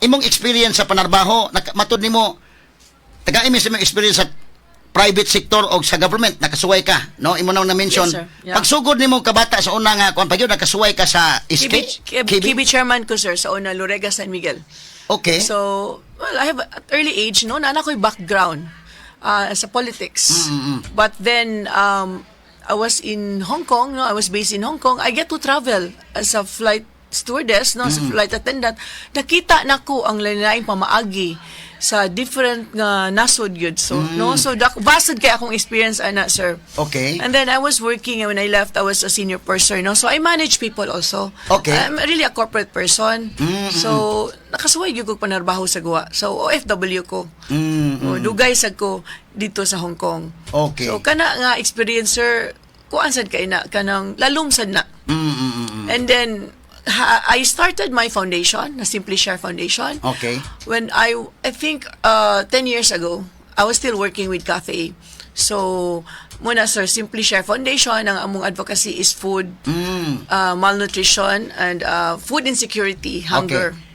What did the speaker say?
imong experience sa Panarbaho, matud nimo taga-imis imong experience sa private sector o sa government, nakasuway ka, no? Imo na mention. Yes, sir. Yeah. Pagsugod nimo kabata sa una nga kuan pagyud nakasuway ka sa KB chairman ko, sir, sa una Lorega San Miguel. Okay. So, well, I have at early age, no, na ko'y background sa politics. But then I was in Hong Kong, no, I was based in Hong Kong. I get to travel as a flight stewardess, no, as a flight attendant. Nakita nako ang lain-laing pamaagi sa different nga nasod yun. So, no? So, basad kay akong experience, ana, sir. Okay. And then I was working, and when I left, I was a senior purser, no? So, I manage people also. Okay. I'm really a corporate person. So, nakasuway yung kong panarbaho sa gawa. So, OFW ko. O, dugay sa ko dito sa Hong Kong. Okay. So, kana nga experience, sir, kuan sad kay na, kanang lalumsad na. And then, I started my foundation, the Simply Share Foundation. Okay. When I think 10 years ago, I was still working with CAFE. So, muna sir, Simply Share Foundation, ang among advocacy is food, malnutrition, and food insecurity, hunger.